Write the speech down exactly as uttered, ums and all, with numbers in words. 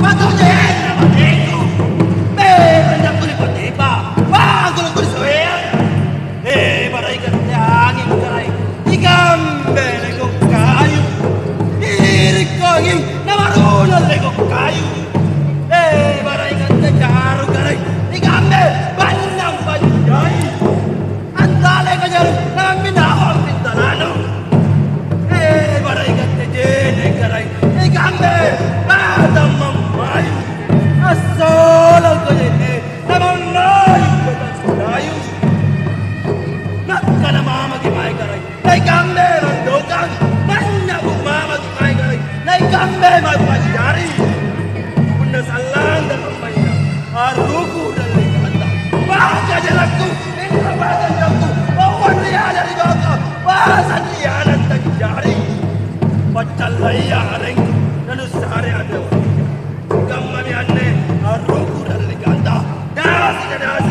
Patujenna mateku, bereng jakkuli patipa, pangkulu kuli soeang. Eh, baraika te anging karai, ikambe leko kayu. Irikko anging, namaruna leko kayu. Eh, baraika te jaru karai, ikambe bannang panjai. Antale kajaru, namminawang pintalanu. Eh, baraika te jene karai, ikambe batang mammayu. Assolongko jene, namammayu batang kayu. Nakkana mamaki mae karai, naikambe randokang, nanynya'bu mamaki mae karai, naikambe mappaccari. Punna sallang dakammaina, arruku dallekanta. Baka jarakku, mingka baka jarakku, bawang ri ada ri baka, basa ri ada tajari. Paccallaya arengku, nanussare atewa. Kammami anne, arruku dallekanta. Dasi na dasi,